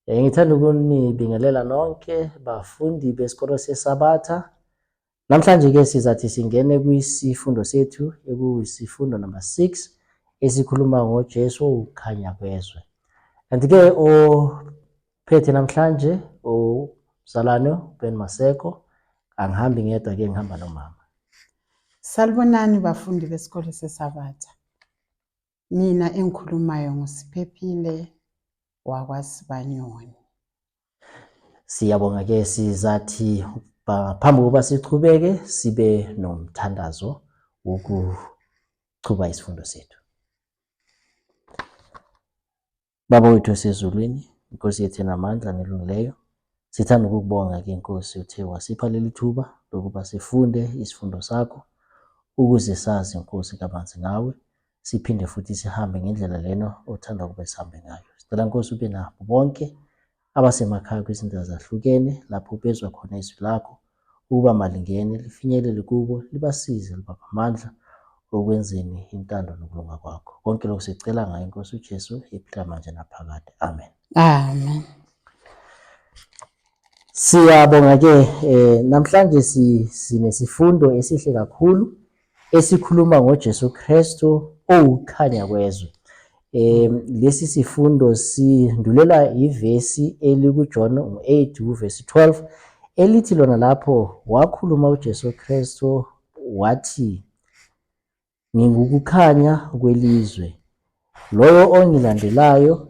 Ngithanda ukunibingelela nonke bafundi besikolo seSabatha. Namhlanje ke sizathi singene kwisifundo sethu ekuyisifundo number 6 esikhuluma ngoJesu ukukhanya kwezwe. Kanti ke ophethe namhlanje umzalwane Ben Maseko, angihambi ngedwa ke, ngihamba nomama. Salibonani bafundi besikolo seSabatha. Mina engikhulumayo nguSiphephile wakwaSibanyoni. Siyabonga ke, sizathi phambi kokuba sichubeke sibe nomthandazo wokuchuba isifundo sethu. Baba wethu osezulwini, Nkosi yethu enamandla nelungileyo, sithanda ukukubonga ke Nkosi, uthe wasipha leli thuba lokuba sifunde isifundo sakho ukuze sazi Nkosi kabanzi ngawe, siphinde futhi sihambe ngendlela lena othanda ukuba sihambe ngayo. Sicela Nkosi ube nabo bonke abasemakhaya kwizindawo zahlukene lapho bezwa khona izwi lakho ukuba malingene lifinyelele kubo, libasize, libaphe amandla okwenzeni intando nokulunga kwakho. Konke lokhu sicela ngayo iNkosi uJesu ephila manje naphakade. Amen. Amen. Siyabonga ke, namhlanje sinesifundo esihle kakhulu esikhuluma ngoJesu Kristu owukhanya kwezwe. Lesi sifundo sindulela ivesi elikuJohn 8 uvesi 12 elithi lona lapho wakhuluma uJesu Kristu wathi, ngingukukhanya kwelizwe, lowo ongilandelayo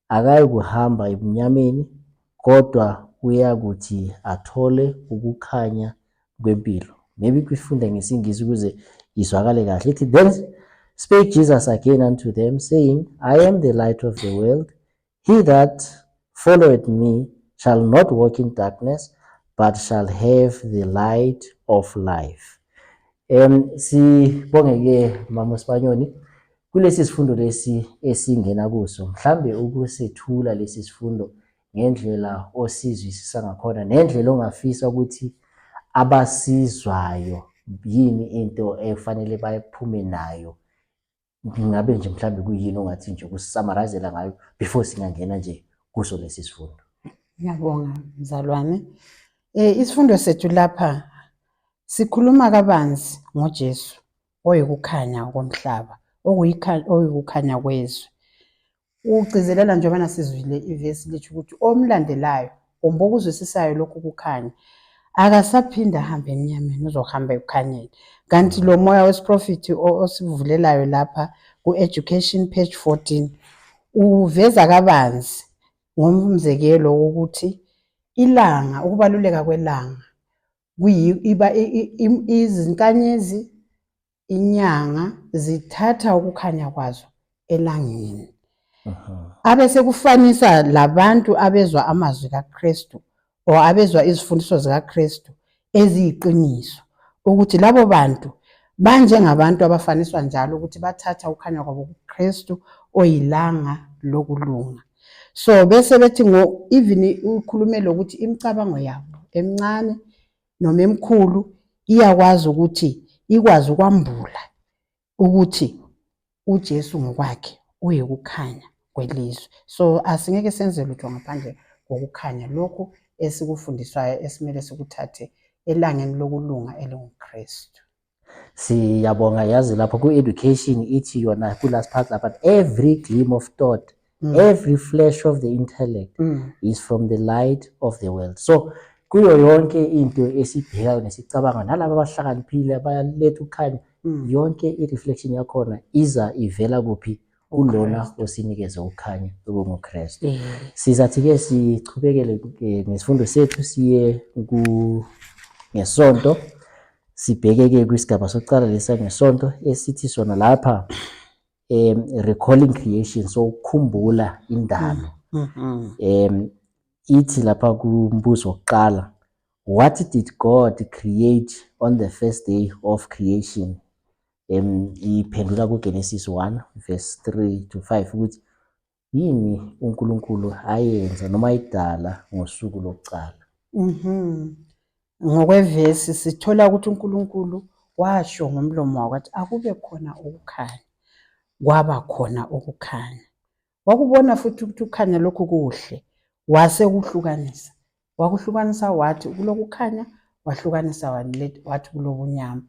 akayikuhamba ebumnyameni, kodwa uyakuthi athole ukukhanya kwempilo. Maybe kwifunde ngesiNgisi ukuze izwakale kahle. Ithi, then spake Jesus again unto them, saying, I am the light of the world. He that followeth me shall not walk in darkness, but shall have the light of life. Sibonge ke Mama Sibanyoni kulesi sifundo lesi esingena kuso, mhlambe ukusethula lesi sifundo ngendlela osizwisisa ngakhona nendlela ongafisa ukuthi abasizwayo yini into efanele baphume nayo, ngabe nje mhlambe kuyini ongathi nje ukusummarize ngayo before singangena nje kuso lesi sifundo? Ngiyabonga mzalwane. Isifundo sethu lapha sikhuluma kabanzi ngoJesu oyikukhanya komhlaba, oyikukhanya kwezwe. Ugcizelela njengoba sizwile ivesi litsho ukuthi omlandelayo kumbe okuzwisisayo lokhu kukhanya akasaphinde ahambe emnyameni, uzohamba ekukhanyeni. Kanti lo moya wesiprofethi osivulelayo lapha ku-education page 14 uveza kabanzi ngomzekelo wokuthi ilanga, ukubaluleka kwelanga, izinkanyezi, inyanga zithatha ukukhanya kwazo elangeni. Abe sekufanisa labantu abezwa amazwi kaKristu or abezwa izifundiso zikaKristu eziyiqiniso, ukuthi labo bantu banjengabantu abafaniswa njalo ukuthi bathatha ukukhanya kwabo kuKristu oyilanga lokulunga. So bese bethi ngo even ukhulume lokuthi imicabango yabo emincane noma emikhulu iyakwazi ukuthi ikwazi ukwambula ukuthi uJesu ngokwakhe uyikukhanya kwelizwe. So asingeke senze lutho ngaphandle kokukhanya lokhu esikufundiswayo esimele sikuthathe elangeni lokulunga elinguKristu. Siyabonga, yazi lapho ku-education ithi yona ku-last part lapha, every gleam of thought, every flash of the intellect is from the light of the world. So kuyo yonke into esibhekayo nesicabanga nalaba abahlakaniphile abaletha ukukhanya, yonke i-reflection yakhona iza ivela kuphi? Kulona osinikeze ukukhanya okunguKristu. Sizathi-ke sichubekele nesifundo sethu siye ngesonto, sibheke-ke kwisigaba sokuqala lesa ngesonto esithi sona lapha recalling creation, so ukukhumbula indalo. Ithi lapha kumbuzo wokuqala, what did God create on the first day of creation? Iphendula kuGenesis 1 verse 3 to 5 ukuthi yini uNkulunkulu ayenza noma ayidala ngosuku lokuqala. Ngokwevesi sithola ukuthi uNkulunkulu washo ngomlomo wakhe wathi akube khona ukukhanya, kwaba khona ukukhanya. Wakubona futhi ukuthi ukukhanya lokhu kuhle. Wasekuhlukanisa. Wakuhlukanisa wathi kulokukhanya, wahlukanisa wathi kulobunyama.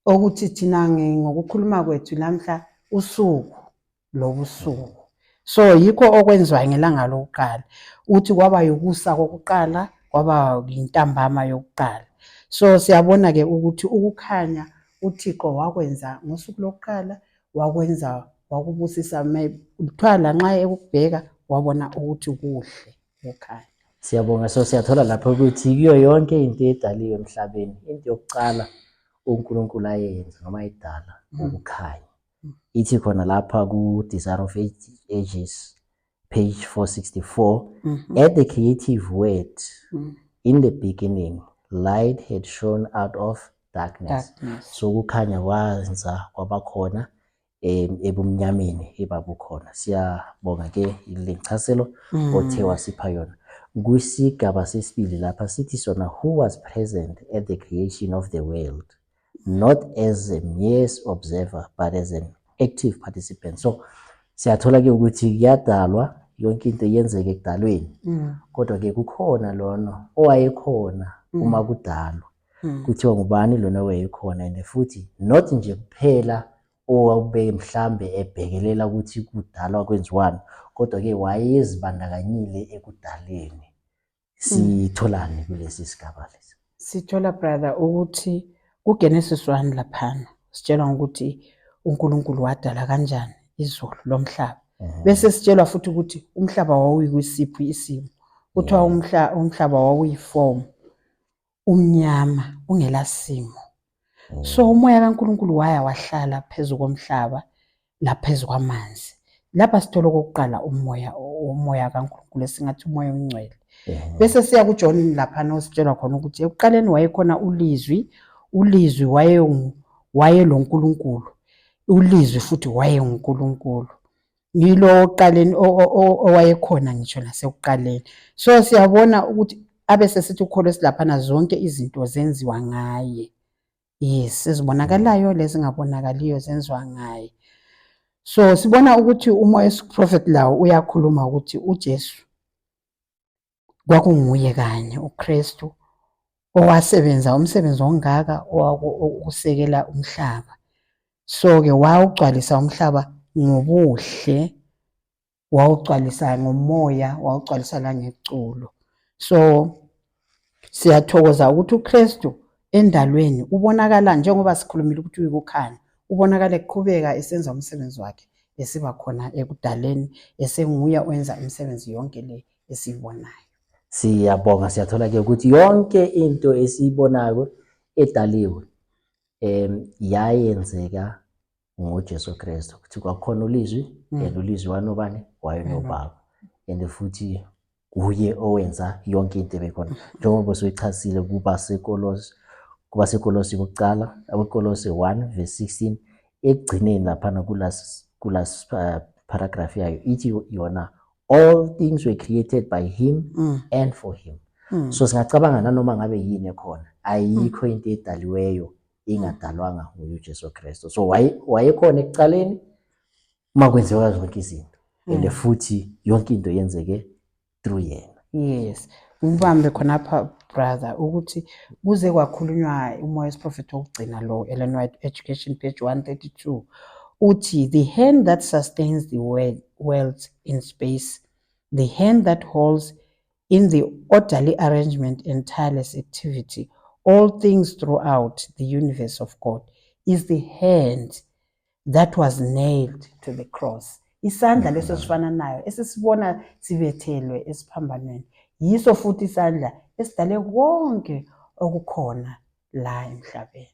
Okuthi thina ngokukhuluma kwethu namhla usuku lobusuku. So yikho okwenziwa ngelanga lokuqala. Uthi kwaba yikusa kokuqala, kwaba yintambama yokuqala. So siyabona ke ukuthi ukukhanya uThixo wakwenza ngosuku lokuqala, wakwenza wakubusisa kuthiwa lanxa ekubheka wabona ukuthi kuhle ukukhanya. Siyabonga. So siyathola lapho ukuthi kuyo yonke into edaliwe emhlabeni, into yokuqala uNkulunkulu ayenza noma ayidala ukukhanya. Ithi khona lapha ku-Desire of Ages page 464, at the creative word, in the beginning light had shone out of darkness. Darkness. So ukukhanya kwanza kwabakhona ebumnyameni ebabukhona. Siyabonga ke le nchazelo othe wasipha yona. Kwisigaba sesibili lapha sithi sona, who was present at the creation of the world, not as a mere observer but as an active participant. So siyathola ke ukuthi kuyadalwa, yonke into yenzeke ekudalweni, kodwa ke kukhona lona owayekhona uma kudalwa. Kuthiwa ngubani lona owayekhona? And futhi not nje kuphela owawube mhlambe ebhekelela ukuthi kudalwa kwenziwani, kodwa ke wayezibandakanyile ekudaleni. Sitholani kulesi sigaba lesi? Sithola, brother, ukuthi kuGenesis 1 laphana sitshelwa ukuthi uNkulunkulu wadala kanjani izulu lomhlaba. Bese sitshelwa futhi ukuthi umhlaba wawuyikwisiphi isimo. Kuthiwa umhlaba wawuyiform, umnyama, ungelasimo. So umoya kaNkulunkulu waya wahlala phezu komhlaba laphezu kwamanzi. Lapha sithola okokuqala umoya kaNkulunkulu, esingathi umoya ongcwele. Bese siya kuJohn laphana, ositshelwa khona ukuthi ekuqaleni wayekhona ulizwi, ulizwi wayeloNkulunkulu, ulizwi futhi wayenguNkulunkulu. Yilo oqaleni owayekhona ngisho nasekuqaleni. So siyabona ukuthi abe sesithi ukholo esilaphana zonke izinto zenziwa ngaye. Yes, ezibonakalayo lezingabonakaliyo zenziwa ngaye. So sibona ukuthi umoya prophet lawo uyakhuluma ukuthi uJesu kwakunguye kanye uKristu owasebenza umsebenzi ongaka owokusekela umhlaba. So ke wawugcwalisa umhlaba ngobuhle, wawugcwalisa ngomoya, wawugcwalisa langeculo. So siyathokoza ukuthi uKristu endalweni ubonakala, njengoba sikhulumile ukuthi uyikukhanya, ubonakala eqhubeka esenza umsebenzi wakhe, esiba khona ekudaleni, esenguye owenza imisebenzi yonke le esiyibonayo. Siyabonga. Siyathola ke ukuthi yonke into esiyibonayo edaliwe yayenzeka ngoJesu Kristu, ukuthi kwakhona ulizwi, and ulizwi wanobani? Wayenobaba, and futhi uye owenza yonke into ebekhona, njengoba usuyichazile kubaseKolosi kokuqala, abeKolosi 1 verse 16, ekugcineni laphana kulas paragraph yayo ithi yona, "All things were created by him and for him." So singacabanga nanoma ngabe yini ekhona, ayikho into edaliweyo ingadalwanga nguye uJesu Kristu. So wayekhona ekuqaleni uma kwenziwa zonke izinto, and futhi yonke into yenzeke through yena. Yes, ngibambe khonapha, brother, ukuthi kuze kwakhulunywa umoya wesiprofethi wokugcina lo, Ellen White, Education, page 132, uthi, "The hand that sustains the worlds in space, the hand that holds in the orderly arrangement and tireless activity all things throughout the universe of God, is the hand that was nailed to the cross." Isandla leso sifana nayo esisibona sibethelwe esiphambanweni, yiso futhi isandla esidale konke okukhona la emhlabeni.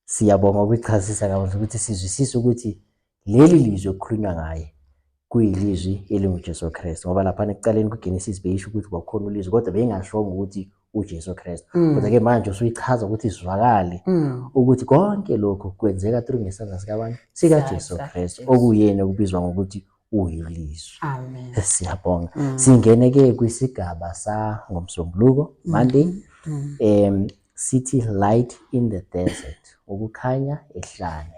Siyabonga ukuchazisa kabanzi ukuthi sizwisise ukuthi leli lizwi okukhulunywa ngaye kuyilizwi elinguJesu Kristu, ngoba laphana ekuqaleni kuGenesis beyisho ukuthi kwakhona ulizwi, kodwa beyingashongo ukuthi uJesu Kristu. Kodwa ke manje usuyichaza ukuthi izwakale ukuthi konke lokhu kwenzeka through ngesandla sikabani? SikaJesu Kristu, okuyena okubizwa ngokuthi uyilizwi. Amen. Siyabonga. Singene ke kwisigaba sangoMsombuluko, Monday. Sithi light in the desert, ukukhanya ehlane.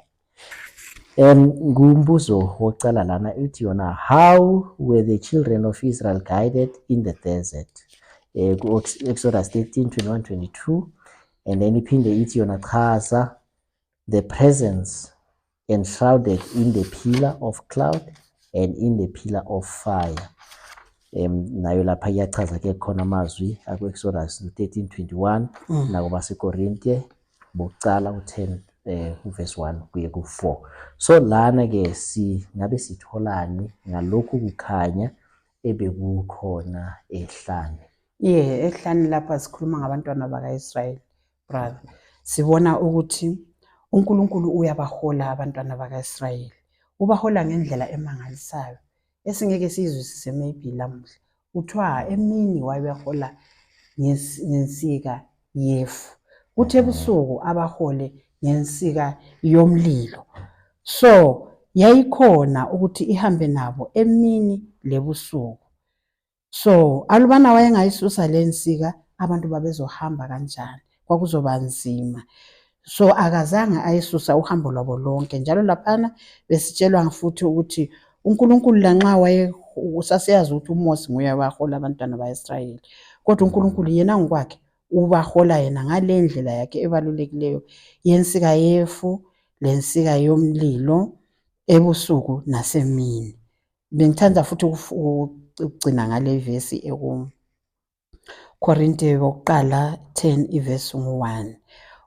Ngumbuzo wokucala lana ithi yona, how were the children of Israel guided in the desert? Ku-Exodus 13, 21, 22. And then iphinde ithi yona, chaza the presence enshrouded in the pillar of cloud and in the pillar of fire. Nayo lapha iyachaza ke khona amazwi aku-Exodus 13:21 nakubaseKorinte bokucala u-10 uverse 1 kuye ku-4. So lana ke singabe sitholani ngalokhu kukhanya ebekukhona ehlane? Yeah, ehlane lapha sikhuluma ngabantwana baka-Israyeli, brother. Sibona ukuthi uNkulunkulu uyabahola abantwana baka-Israyeli. Ubahola ngendlela emangalisayo esingeke siyizwisise maybe lamuhla. Kuthiwa emini wayebahola ngensika yefu, kuthi ebusuku abahole ngensika yomlilo. So yayikhona ukuthi ihambe nabo emini lebusuku. So alubana wayengayisusa le nsika, abantu babezohamba kanjani? Kwakuzoba nzima. So akazange ayisusa uhambo lwabo lonke. Njalo laphana besitshelwa futhi ukuthi uNkulunkulu lanxa waye sasiyazi ukuthi uMose nguye owahola abantwana ba-Israyeli, kodwa uNkulunkulu yena ngokwakhe ubahola yena ngale ndlela yakhe ebalulekileyo yensika yefu lensika yomlilo ebusuku nasemini. Bengithanda futhi ukugcina ngale vesi eku Korinte bokuqala 10 ivesi ngu-1,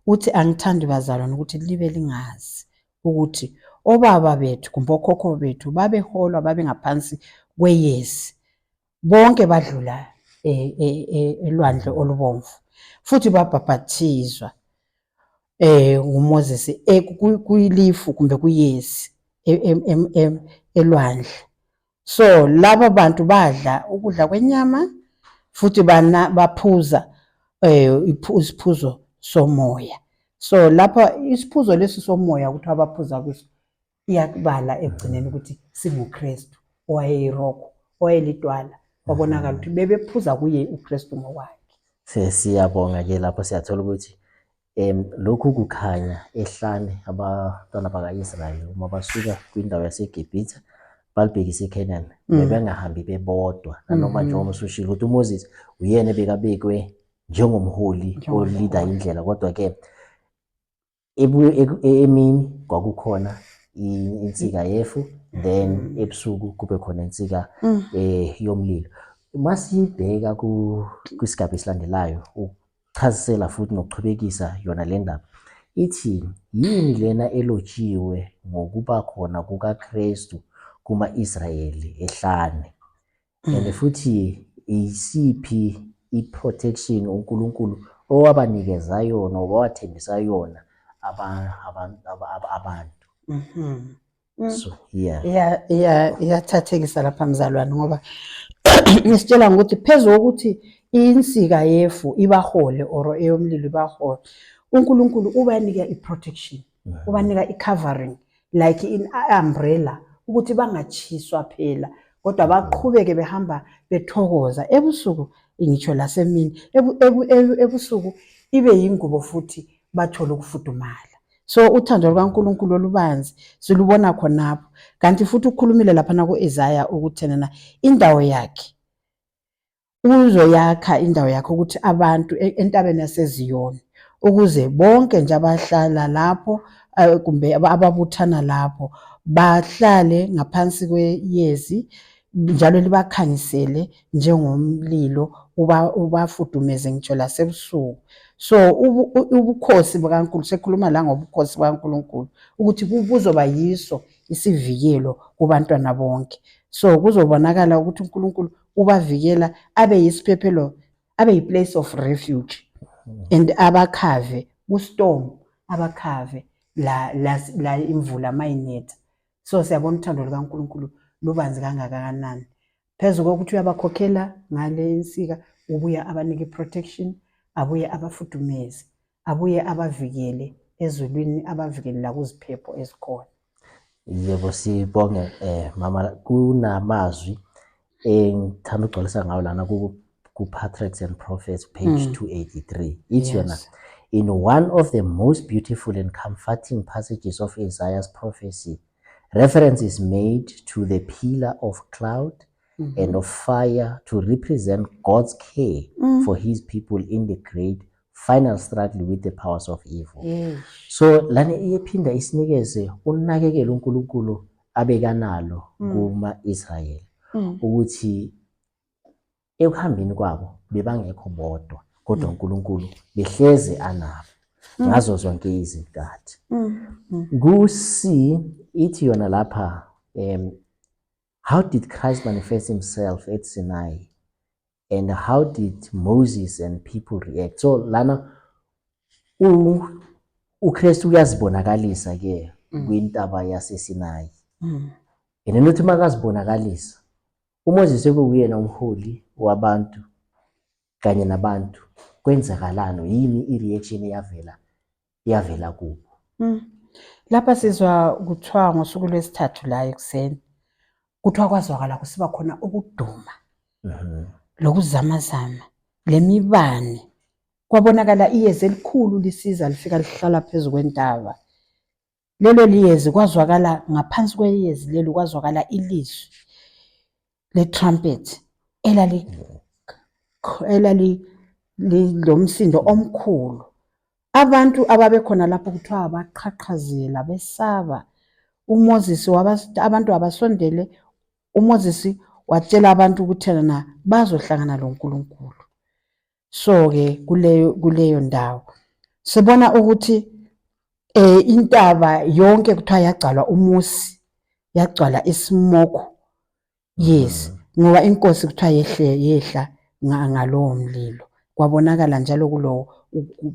uthi, angithandi bazalwane ukuthi libe lingazi ukuthi obaba bethu kumbe okhokho bethu babeholwa babengaphansi kweyezi, bonke badlula elwandle olubomvu, futhi babhabhathizwa nguMoses kuyilifu kumbe kuyezi elwandle. So laba bantu badla ukudla kwenyama futhi bana baphuza isiphuzo somoya. So lapha isiphuzo lesi somoya kuthiwa baphuza kuso, iyakubala ekugcineni ukuthi singuKristu owayeyi-rock, owayelidwala, kwabonakala ukuthi bebephuza kuye uKristu ngokwakhe. Siyabonga ke lapho siyathola ukuthi lokhu kukhanya ehlane abantwana baka-Israyeli uma basuka kwindawo yaseGibhithe balibhekise eCanaan, bebengahambi bebodwa, nanoma njengoba usushilo ukuthi uMoses uyena ebekabekwe njengomholi olida indlela, kodwa ke emini kwakukhona insika yefu, then ebusuku kube khona insika yomlilo. Masibheka kwisigaba esilandelayo ukuchazisela futhi nokuchubekisa yona le ndaba, ithi yini lena elotshiwe ngokuba khona kukaKristu kuma-Israyeli ehlane, and futhi isiphi i-protection uNkulunkulu owabanikeza yona, owathembisa yona abantu? So yeah. Iyathathekisa lapha mzalwane, ngoba isitshela ngokuthi phezu kokuthi insika yefu ibahole or eyomlilo ibahole, uNkulunkulu ubanika i-protection, ubanika i-covering like in umbrella ukuthi bangatshiswa phela, kodwa baqhubeke behamba bethokoza ebusuku ngitsho lasemini. Ebusuku ibe yingubo futhi bathole ukufudumala. So uthando lukaNkulunkulu olubanzi silubona khonapho. Kanti futhi ukhulumile laphana ku-Isaya ukuthi yena indawo yakhe uzoyakha, indawo yakhe ukuthi abantu entabeni yaseZiyoni, ukuze bonke nje abahlala lapho kumbe ababuthana lapho bahlale ngaphansi kweyezi, njalo libakhanyisele njengomlilo, ubafudumeze ngitsho lasebusuku. So ubukhosi bukaNkulunkulu, sekhuluma la ngobukhosi bukaNkulunkulu ukuthi buzoba yiso isivikelo kubantwana bonke. So kuzobonakala ukuthi uNkulunkulu ubavikela, abe yisiphephelo, abe yi-place of refuge and abakhave ku-storm, abakhave la imvula mayinetha. So siyabona uthando lukaNkulunkulu lubanzi kangakanani. Phezu kokuthi uyabakhokhela ngale insika, ubuye abanike i-protection, abuye abafudumeze, abuye abavikele ezulwini, abavikele la kuziphepho ezikhona. Yebo, sibonge mama, kunamazwi engithanda ukugcwalisa ngawo lana ku Patriarchs and Prophets page 283. Ithi yona, in one of the most beautiful and comforting passages of Isaiah's prophecy, Reference is made to the pillar of cloud and of fire to represent God's care for his people in the great final struggle with the powers of evil. So lana iyephinda isinikeze unakekelo uNkulunkulu abekanalo kuma-Israyeli ukuthi ekuhambeni kwabo bebangekho bodwa, kodwa uNkulunkulu behleze anabo ngazo zonke izinkathi. Ku-C ithi yona lapha, how did Christ manifest himself at Sinai and how did Moses and people react? So lana uKristu uyazibonakalisa ke kwintaba yaseSinai. And then uthi makazibonakalisa, uMoses ekuyena umholi wabantu kanye nabantu, kwenzakalani, yini i-reaction eyavela kubo? Lapha sizwa kuthiwa ngosuku lwesithathu la ekuseni, kuthiwa kwazwakala kusiba khona ukuduma lokuzamazama lemibane, kwabonakala iyezi elikhulu lisiza lifika lihlala phezu kwentaba. Lelo liyezi, kwazwakala ngaphansi kweyezi lelo kwazwakala ilizwi le-trumpet elali lomsindo omkhulu. Abantu ababekhona lapho kuthiwa baqhaqhazela, besaba. UMoses, abantu abasondele, uMoses watshela abantu ukuthi na bazohlangana loNkulunkulu. So ke kuleyo ndawo sibona ukuthi intaba yonke kuthiwa yagcwala umusi, yagcwala i-smoke. Yes, ngoba inkosi kuthiwa yehle yehla ngalowo mlilo. Kwabonakala njalo kulo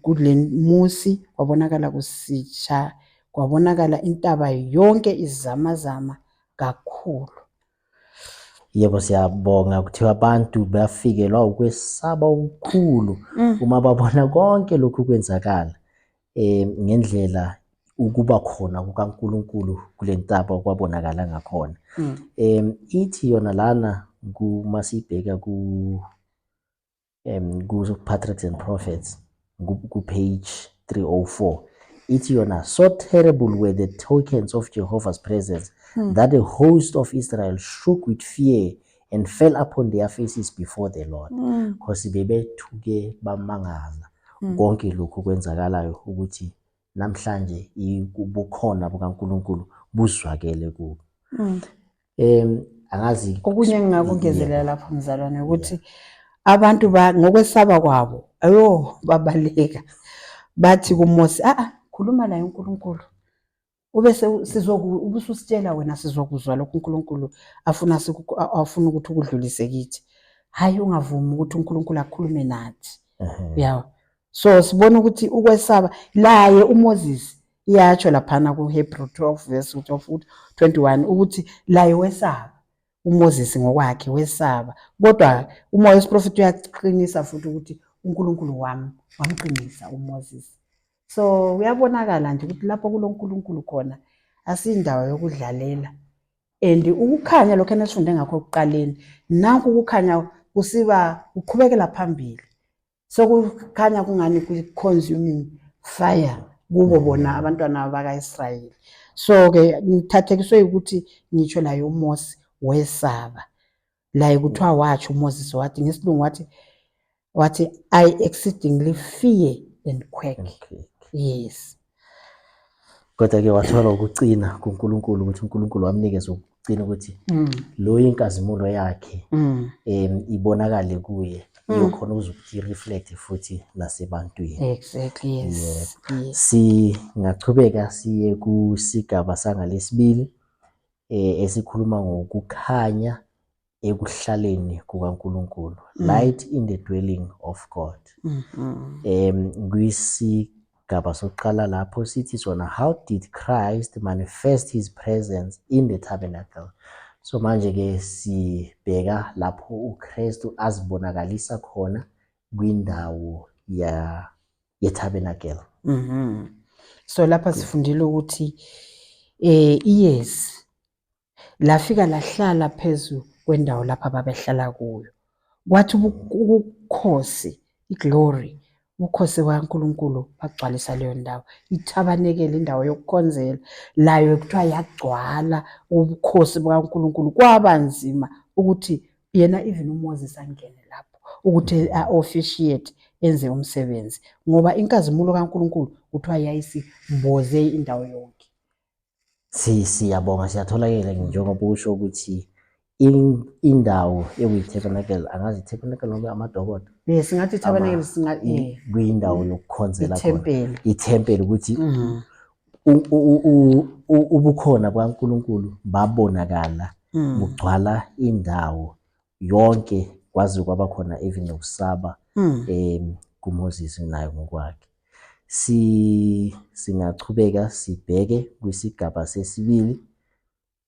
kule musi, kwabonakala kusitsha, kwabonakala intaba yonke izamazama kakhulu. Yebo, siyabonga. Kuthiwa abantu bafikelwa ukwesaba okukhulu uma babona konke lokhu kwenzakala, ngendlela ukuba khona kukaNkulunkulu kule ntaba kwabonakala ngakhona. Ithi yona lana kuma sibheka ku Patriarchs and Prophets ku page 304, ithi yona, "So terrible were the tokens of Jehovah's presence that the host of Israel shook with fear and fell upon their faces before the Lord," because bebethuke bamangala konke lokhu kwenzakalayo ukuthi namhlanje ubukhona bukaNkulunkulu buzwakele kubo. Angazi. Okunye engingakungezelela lapho, mzalwane, ukuthi abantu ngokwesaba kwabo ayo babaleka, bathi kuMose, "A khuluma naye uNkulunkulu, ube sizoku ubususitshela wena, sizokuzwa lokho uNkulunkulu afuna ukuthi ukudlulise kithi. Hayi, ungavumi ukuthi uNkulunkulu akhulume nathi." Yeah, so sibona ukuthi ukwesaba laye uMoses, iyatsho laphana ku-Hebrew 12 verse 12 21 ukuthi laye wesaba uMoses ngokwakhe, wesaba, kodwa umoya wesiprofethi uyaqinisa futhi ukuthi uNkulunkulu wami wamqinisa uMoses. So kuyabonakala nje ukuthi lapho kuloNkulunkulu khona asiyindawo yokudlalela, and ukukhanya lokho enesifunde ngakho ekuqaleni, nanku ukukhanya kusiba kuqhubekela phambili, sokukhanya kungani kwi-consuming fire kubo bona abantwana baka-Israyeli. So-ke ngithathekiswe ukuthi ngitsho laye uMose wesaba, laye kuthiwa watsho uMoses, wathi ngesilungu wathi, "I exceedingly fear and quake." Yes. Kodwa ke wathola ukucina kuNkulunkulu, ukuthi uNkulunkulu wamnikeza ukucina ukuthi lo inkazimulo yakhe ibonakale kuye, iyokhona ukuthi reflect futhi nasebantwini. Exactly, yes. Singachubeka siye kusigaba sangalesibili esikhuluma ngokukhanya ekuhlaleni kukaNkulunkulu, light in the dwelling of God. Kwisigaba sokuqala lapho sithi sona, how did Christ manifest his presence in the tabernacle? So manje ke sibheka lapho uKristu azibonakalisa khona kwindawo ya ye-tabernacle. So lapha sifundile ukuthi iyezi lafika lahlala phezu kwendawo lapha babehlala kuyo. Kwathi ubukhosi, i-glory Ubukhosi bukaNkulunkulu bagcwalisa leyo ndawo. Ithabanekele indawo yokukhonzela layo kuthiwa yagcwala ubukhosi bukaNkulunkulu. Kwaba nzima ukuthi yena even uMoses angene lapho ukuthi a-officiate enze umsebenzi ngoba inkazimulo kaNkulunkulu kuthiwa yayisimboze indawo yonke. Siyabonga siyatholakele njengoba usho ukuthi indawo ekuyi-tabernacle, angazi i-tabernacle noma amadokodo. Yes, singathi i-tabernacle singa kuyindawo yokukhonzela khona. Ithempeli. Ithempeli ukuthi ubukhona bukaNkulunkulu babonakala bugcwala indawo yonke kwaze kwaba khona even nokusaba kuMoses naye ngokwakhe. Singachubeka sibheke kwisigaba sesibili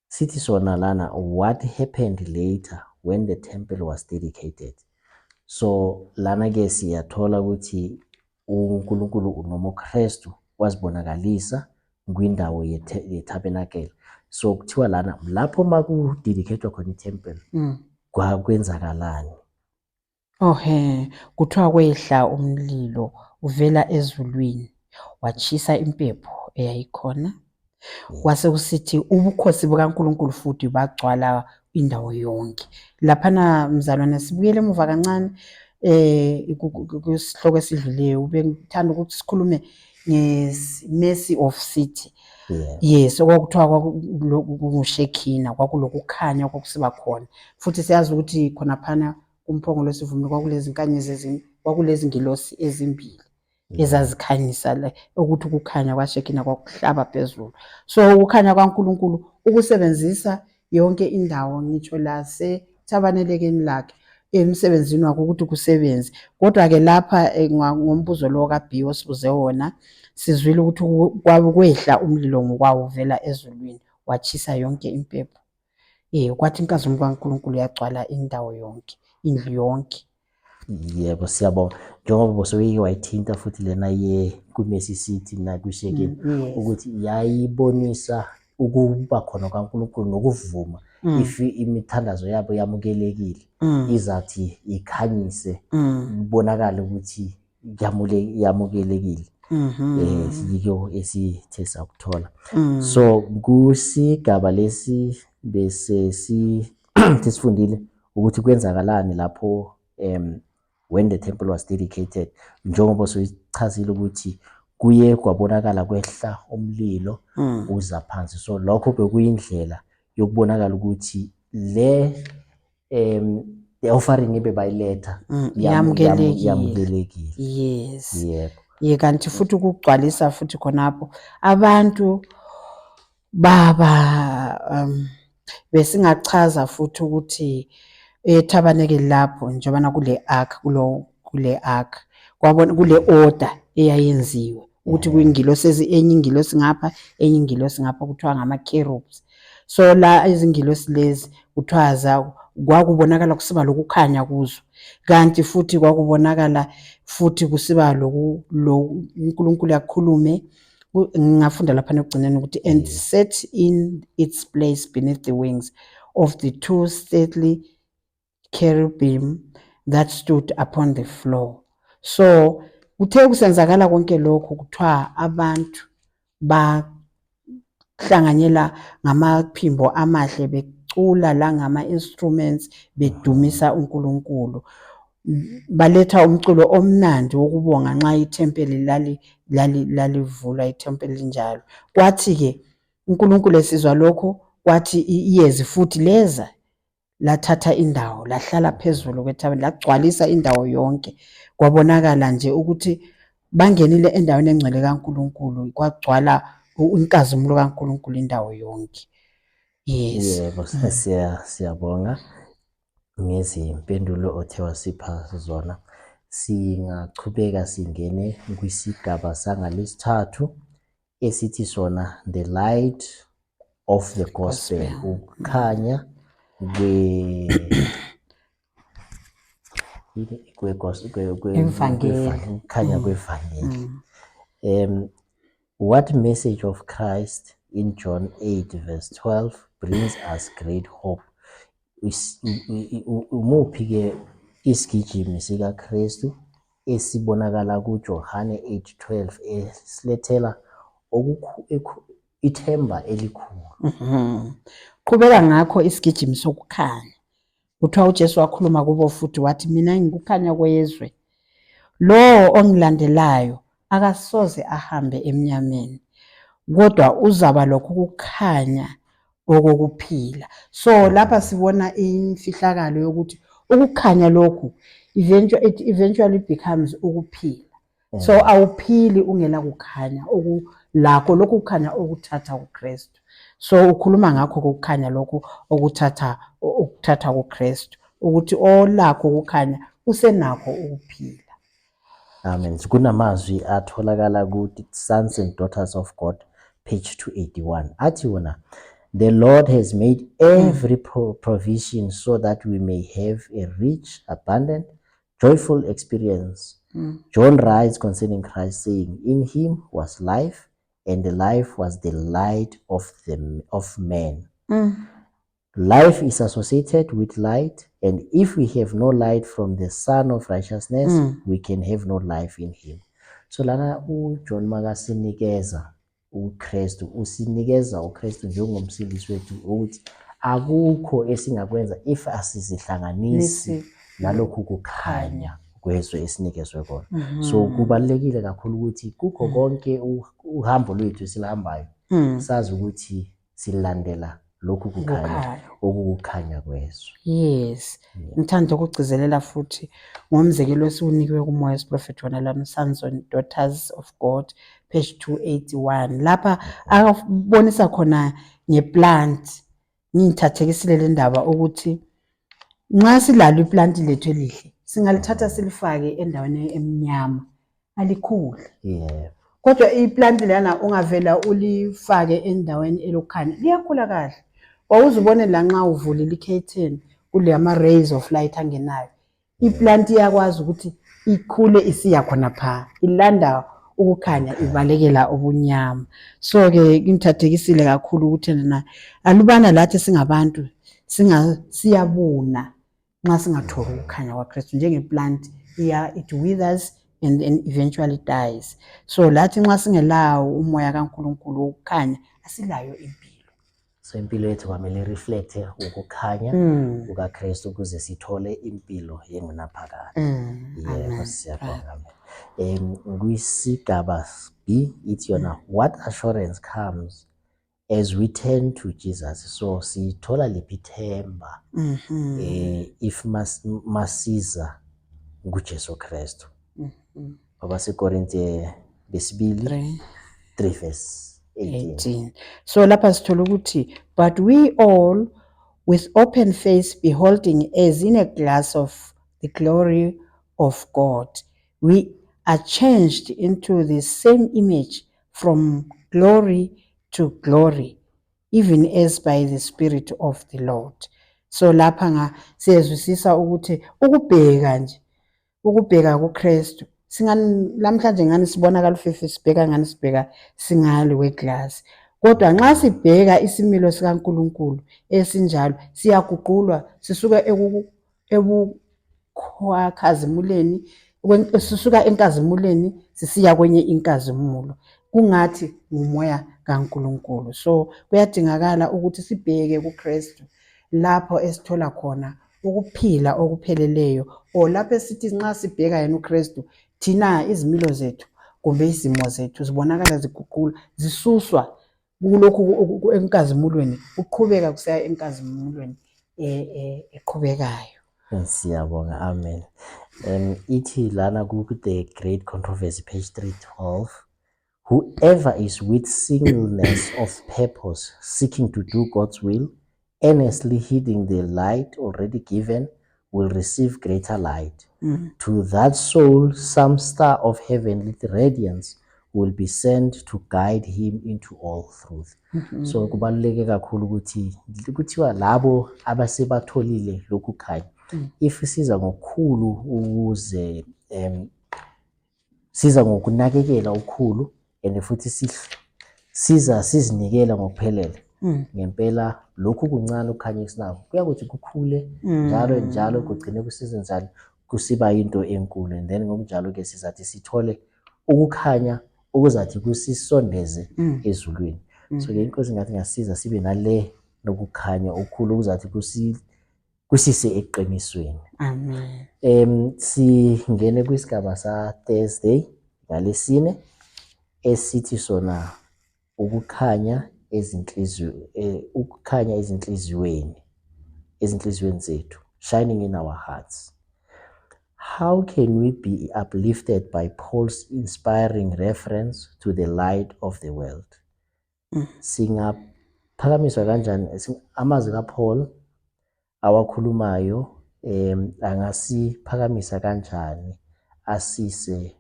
sithi sona lana what happened later when the temple was dedicated. So lana ke siyathola ukuthi uNkulunkulu noma uKristu wazibonakalisa kwindawo ye-tabernacle. So kuthiwa lana lapho makudedicatwa khona i-temple kwakwenzakalani? Ohhe, kuthiwa kwehla umlilo uvela ezulwini watshisa impepho eyayikhona. Kwase kusithi ubukhosi bukaNkulunkulu futhi bagcwala indawo yonke. Laphana mzalwane sibuyele emuva kancane kusihloko esidluleyo bengithanda ukuthi sikhulume nge-mercy of city. Yes, okwakuthiwa kunguShekhina, kwakulokukhanya okwakusiba khona. Futhi siyazi ukuthi khonaphana kumphongolo wesivumelwano kwakulezinkanyezi kwakulezingilosi ezimbili ezazikhanyisa le ukuthi ukukhanya kwaShekhina kwakuhlaba phezulu. So ukukhanya kwaNkulunkulu ukusebenzisa yonke indawo ngitsho lasethabanelekeni lakhe emsebenzini wakhe ukuthi kusebenze. Kodwa-ke lapha ngombuzo lo ka-B osibuze wona sizwile ukuthi kwehla umlilo ngokwawo uvela ezulwini watshisa yonke impepho. Kwathi inkazimulo kaNkulunkulu yagcwala indawo yonke, indlu yonke. Yebo, siyabonga. Njengoba bosewike wayithinta futhi lena ye kwiMercy City nakwiShekin ukuthi yayibonisa ukuba khona kaNkulunkulu nokuvuma if imithandazo yabo yamukelekile izathi ikhanyise kubonakale ukuthi yamukelekile. Yiko esithe sakuthola. So kusigaba lesi bese sifundile ukuthi kwenzakalani lapho when the temple was dedicated, njengoba soyichazile ukuthi kuye kwabonakala kwehla umlilo uza phansi. So lokho bekuyindlela yokubonakala ukuthi le the offering ebebayiletha yamukelekile. Yes. Yebo. Ye kanti futhi ukugcwalisa futhi khonapho abantu baba besingachaza futhi ukuthi ethabanekeli lapho njengoba kule ark kulo kule ark kwabona kule order eyayenziwe ukuthi kuyingilosi enye ingilosi ngapha enye ingilosi ngapha kuthiwa ngama cherubs. So la izingilosi lezi kuthiwa kwakubonakala kusiba lokukhanya kuzo, kanti futhi kwakubonakala futhi kusiba loku uNkulunkulu yakhulume. Ngingafunda lapha ekugcineni ukuthi and set in its place beneath the wings of the two stately cherubim that stood upon the floor. So kuthe kusenzakala konke lokhu kuthiwa abantu bahlanganyela ngamaphimbo amahle becula la ngama instruments bedumisa uNkulunkulu. Baletha umculo omnandi wokubonga nxa ithempeli lalivulwa ithempeli linjalo. Kwathi ke uNkulunkulu esizwa lokho kwathi iyezi futhi leza lathatha indawo lahlala phezulu kwethabeni lagcwalisa indawo yonke. Kwabonakala nje ukuthi bangenile endaweni engcwele kaNkulunkulu kwagcwala inkazimulo kaNkulunkulu indawo yonke. Yes. Yebo, siyabonga ngezimpendulo othe wasipha zona. Singachubeka singene kwisigaba sangalesithathu esithi sona the light of the gospel, ukukhanya ukukhanya kwevangeli. What message of Christ in John 8 verse 12 brings us great hope? Umuphi ke isigijimi sikaKristu esibonakala kuJohane 8:12 esilethela ithemba elikhulu. Qhubeka ngakho isigijimi sokukhanya. Kuthiwa uJesu wakhuluma kubo futhi wathi, mina ngikukhanya kwezwe. Lowo ongilandelayo akasoze ahambe emnyameni, kodwa uzaba lokhu kukhanya okokuphila. So lapha sibona imfihlakalo yokuthi ukukhanya lokhu it eventually becomes ukuphila. So awuphili ungela kukhanya okulakho lokhu kukhanya okuthatha kuKristu. So ukhuluma ngakho ukukhanya lokhu okuthatha kuKristu, ukuthi olakho ukukhanya usenakho ukuphila. Amen. Kunamazwi atholakala ku Sons and Daughters of God page 281 athi wona, the Lord has made every provision so that we may have a rich, abundant, joyful experience. John writes concerning Christ, saying, in him was life, and the life was the light of men. Life is associated with light, and if we have no light from the Son of Righteousness, we can have no life in him. So lana uJohn makasinikeza uKristu, usinikeza uKristu njengomsindisi wethu, ukuthi akukho esingakwenza if asizihlanganisi nalokhu kukhanya kwezwe esinikezwe kona. So kubalulekile kakhulu ukuthi kukho konke uhambo lwethu esihambayo, sazi ukuthi silandela lokhu kukhanya okukukhanya kwezwe. Yes. Ngithanda ukugcizelela futhi ngomzekelo esiwunikiwe kuMoya wesiProfethi wona lana, Sons and Daughters of God page 281, lapha akabonisa khona ngeplant. Ngithathekisile le ndaba ukuthi nxa silalo iplanti lethu elihle, singalithatha silifake endaweni emnyama, alikhuli. Kodwa iplanti lana ungavela ulifake endaweni elokukhanya, liyakhula kahle. Wawuze ubone la nxa uvulile i-curtain, kule ama-rays of light angenayo, iplanti iyakwazi ukuthi ikhule isiya khona pha, ilanda ukukhanya, ibalekela ubunyama. So-ke ngithathekisile kakhulu ukuthi na alubana lathi singabantu siyabuna nxa singatholi ukukhanya kwaKristu, njengeplant iya it withers and then eventually dies. So lathi nxa singelawo umoya kaNkulunkulu wokukhanya, asilayo impilo. So impilo yethu kwamele reflect ukukhanya kukaKristu ukuze sithole impilo yengunaphakade. Yebo, siyabonga. Kwisigaba B ithi yona, what assurance comes as we turn to Jesus? So sithola liphi ithemba if masiza kuJesu Kristu? AbaseKorinte besibili 3 3 verse 18. 18. So lapha sithola ukuthi, but we all with open face beholding as in a glass of the glory of God, we are changed into the same image from glory to glory, even as by the Spirit of the Lord. So lapha nga siyezwisisa ukuthi ukubheka nje, ukubheka kuKristu, singani lamhlanje ngani sibona kalufifi, sibheka ngani, sibheka singale weglass, kodwa nxa sibheka isimilo sikaNkuluNkulu esinjalo, siyaguqulwa sisuka ebukhazimuleni, sisuka enkazimuleni sisiya kwenye inkazimulo, kungathi ngumoya kaNkuluNkulu. So kuyadingakala ukuthi sibheke kuKristu, lapho esithola khona ukuphila okupheleleyo, or lapho esithi nxa sibheka yena uKristu, thina izimilo zethu kumbe izimo zethu zibonakala ziguqula, zisuswa kulokhu enkazimulweni kuqhubeka kusiya enkazimulweni eqhubekayo. Siyabonga, amen. Ithi lana ku The Great Controversy page 312, whoever is with singleness of purpose seeking to do God's will, earnestly heeding the light already given, will receive greater light. To that soul some star of heavenly radiance will be sent to guide him into all truth. So kubaluleke kakhulu ukuthi kuthiwa labo abasebatholile lokhu khanya, if siza ngokukhulu ukuze siza ngokunakekela okukhulu and futhi siza sizinikela ngokuphelele, ngempela lokhu kuncane ukukhanya esinako kuyakuthi kukhule njalo njalo, kugcine kusize njalo. Kusiba into enkulu, and then ngokunjalo ke sizathi sithole ukukhanya okuzathi kusisondeze ezulwini. So ke inkosi ngathi ngasiza sibe nale nokukhanya okukhulu okuzathi kusise eqinisweni. Amen. Singene kwisigaba sa Thursday ngalesine esithi sona ukukhanya ezinhliziyweni, ukukhanya ezinhliziyweni zethu, shining in our hearts. How can we be uplifted by Paul's inspiring reference to the light of the world? Singaphakamiswa kanjani amazwi kaPaul awakhulumayo, angasiphakamisa kanjani asise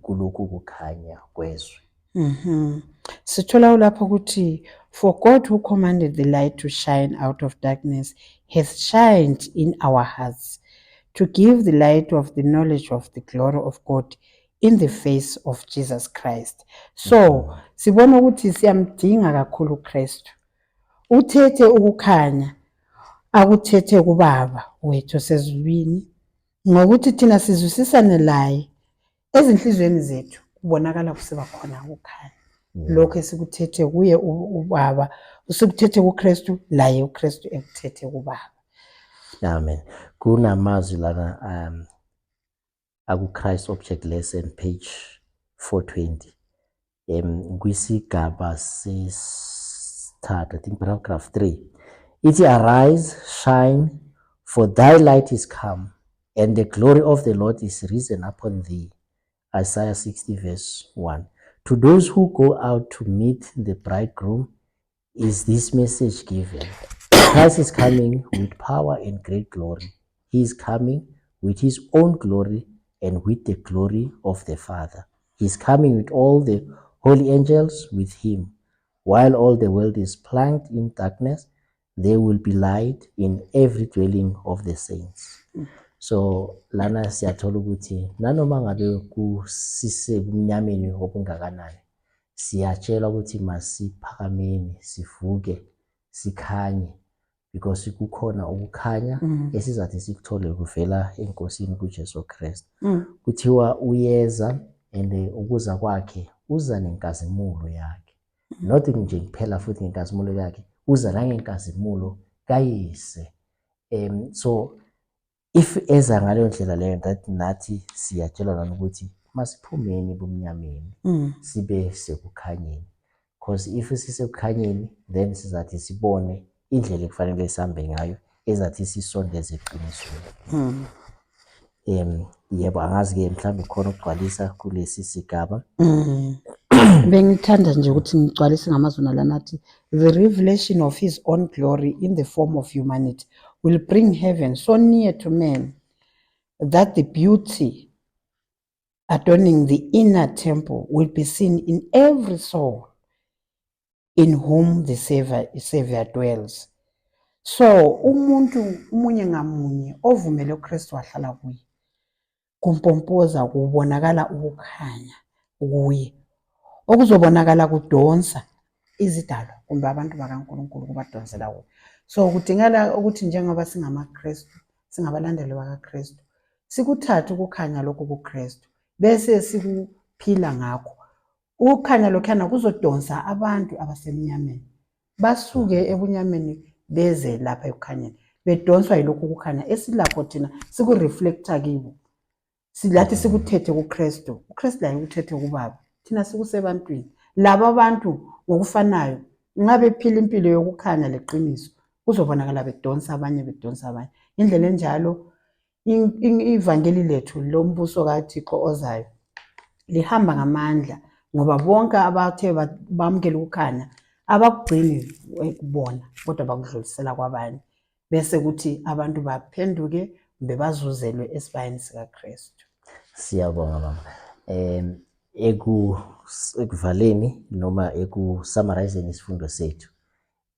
kulokhu kukhanya kwezwe? Sithola lapho ukuthi, "For God who commanded the light to shine out of darkness has shined in our hearts to give the light of the knowledge of the glory of God in the face of Jesus Christ." So sibona ukuthi siyamdinga kakhulu uKristu. Uthethe ukukhanya akuthethe kuBaba wethu osezulwini, ngokuthi thina sizwisisane laye ezinhliziyweni zethu, kubonakala kusiba khona ukukhanya. Lokho esikuthethe kuye uBaba, usikuthethe kuKristu, laye uKristu ekuthethe kuBaba. Amen. Kunamazwi lana aku Christ Object Lesson page 420, kwisigaba sesithathu, I think paragraph 3, ithi, "Arise, shine, for thy light is come and the glory of the Lord is risen upon thee." Isaiah 60 verse 1. To those who go out to meet the bridegroom is this message given. Christ is coming with power and great glory. He is coming with his own glory and with the glory of the Father. He is coming with all the holy angels with him. While all the world is plunged in darkness, there will be light in every dwelling of the saints. So lana siyathola ukuthi nanoma ngabe kusisebumnyameni obungakanani, siyatshelwa ukuthi masiphakameni, sivuke, sikhanye, because kukhona ukukhanya esizathi sikuthole kuvela eNkosini kuJesu Kristu. Kuthiwa uyeza, and ukuza kwakhe uza nenkazimulo yakhe. Not nje kuphela futhi ngenkazimulo yakhe, uza nangenkazimulo kaYise. So if eza ngaleyo ndlela leyo, that nathi siyatshelwa nani ukuthi masiphumeni ebumnyameni, sibe sekukhanyeni, because if sisekukhanyeni, then sizathi sibone indlela ekufanele sihambe ngayo ezathi sisondeze eqinisweni. Yebo, angazi-ke mhlawumbe khona ukugcwalisa kulesi sigaba. Bengithanda nje ukuthi ngigcwalise ngamazwi lana athi, "The revelation of his own glory in the form of humanity will bring heaven so near to men that the beauty adorning the inner temple will be seen in every soul in whom the Savior dwells." So umuntu umunye ngamunye ovumele uKristu wahlala kuye, kumpompoza kubonakala ukukhanya kuye okuzobonakala kudonsa izidalwa kumbe abantu bakaNkulunkulu, kubadonsela kuye. So kudingeka ukuthi njengoba singamaKristu, singabalandeli bakaKristu, sikuthathe ukukhanya lokhu kuKristu bese sikuphila ngakho. Ukukhanya lokhuyana kuzodonsa abantu abasemnyameni basuke ebunyameni beze lapha ekukhanyeni, bedonswa yilokhu kukhanya esilakho thina, sikureflecta kibo. Silathi sikuthethe kuKristu, uKristu laye ukuthethe kuBaba, thina sikusebantwini laba. Abantu ngokufanayo nxa bephila impilo yokukhanya leqiniso, kuzobonakala bedonsa abanye, bedonsa abanye indlela enjalo. Ivangeli lethu lombuso kaThixo ozayo lihamba ngamandla, ngoba bonke abathe bamukela ukukhanya abakugcini kubona, kodwa bakudlulisela kwabanye, bese kuthi abantu baphenduke kumbe bazuzelwe esibayeni sikaKristu. Siyabonga, mama. Ekuvaleni noma ekusummarizeni isifundo sethu,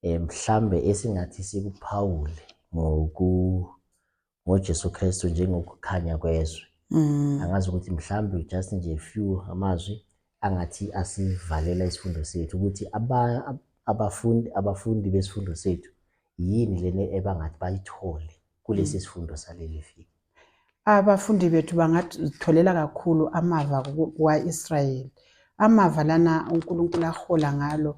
mhlambe esingathi sikuphawule ngoJesu Kristu njengokukhanya kwezwe. Angazi ukuthi mhlambe just nje few amazwi angathi asivalela isifundo sethu, ukuthi abafundi besifundo sethu yini lena ebangathi bayithole kulesi sifundo saleli viki. Abafundi bethu bangatholela kakhulu amava kwa-Israyeli. Amava lana uNkulunkulu ahola ngalo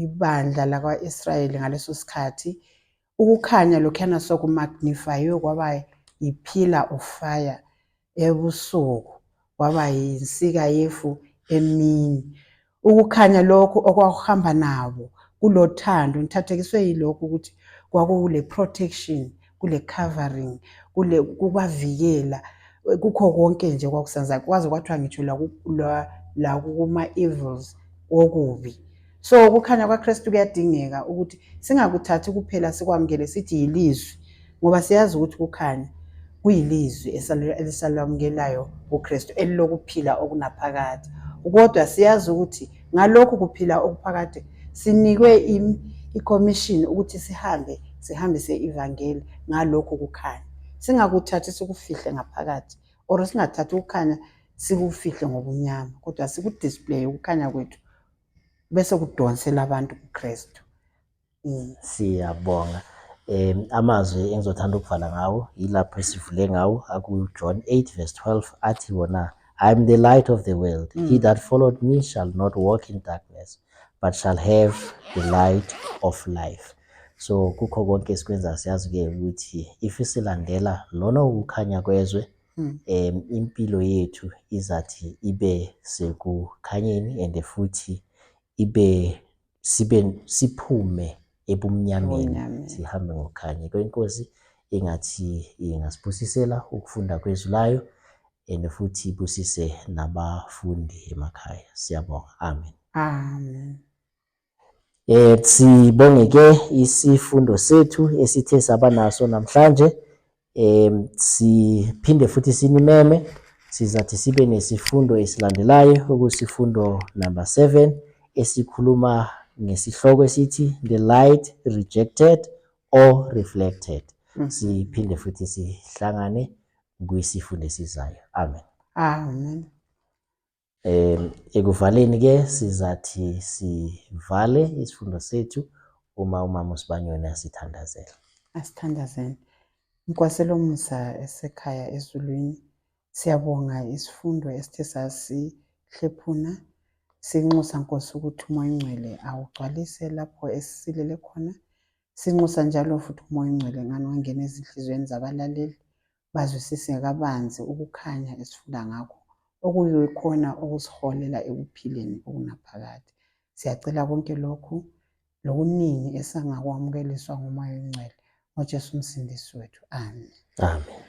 ibandla lakwa-Israyeli ngaleso sikhathi. Ukukhanya lokhuyana sokumagnifayiwe kwaba yi-pillar of fire ebusuku, kwaba yinsika yefu emini. Ukukhanya lokhu okwakuhamba nabo kulothando, ngithathekiswe yilokhu ukuthi kwakule protection, kule covering, kule kubavikela kukho konke nje kwakusenza kwaze kwathiwa ngitsho lakuma evils okubi. So ukukhanya kwaKristu kuyadingeka ukuthi singakuthathi kuphela sikwamukele sithi yilizwi ngoba siyazi ukuthi ukukhanya kuyilizwi elisalwamukelayo kuKristu elilokuphila okunaphakade. Kodwa siyazi ukuthi ngalokhu kuphila okuphakade sinikwe i-commission ukuthi sihambe sihambise ivangeli ngalokhu kukhanya. Singakuthathi sikufihle ngaphakathi or singathathi ukukhanya sikufihle ngobumnyama kodwa sikudisplay ukukhanya kwethu bese kudonsela abantu kuKristu. Siyabonga. Amazwi engizothanda ukuvala ngawo yilapho esivule ngawo aku-John 8 verse 12 athi wona I am the light of the world. He that followed me shall not walk in darkness, but shall have the light of life. So kukho konke esikwenza siyazi-ke ukuthi if silandela lona ukukhanya kwezwe impilo yethu izathi ibe sekukhanyeni and futhi ibe sibe siphume ebumnyameni sihambe ngokukhanya kwenkosi engathi ingasibusisela ukufunda kwezwi layo and futhi ibusise nabafundi emakhaya. Siyabonga. Amen. Amen. Sibonge ke isifundo sethu esithe saba naso namhlanje. Siphinde futhi sinimeme sizathi sibe nesifundo esilandelayo okusifundo number 7 esikhuluma ngesihloko esithi the light rejected or reflected. Siphinde futhi sihlangane kwisifundo esizayo. Amen. Amen. Ekuvaleni ke sizathi sivale isifundo sethu uma umama uSibanyoni asithandazela. Asithandazeni. Nkosi elomusa esekhaya ezulwini, siyabonga isifundo esithe sasihlephuna. Sinxusa Nkosi ukuthi uMoya oNgcwele awugcwalise lapho esisilele khona. Sinxusa njalo futhi uMoya oNgcwele ngani wangena ezinhliziyweni zabalaleli bazwisise kabanzi ukukhanya esifunda ngakho okuyikhona okusiholela ekuphileni okunaphakade. Siyacela konke lokhu lokuningi esingakwamukeliswa nguMoya oNgcwele ngoJesu uMsindisi wethu. Amen. Amen.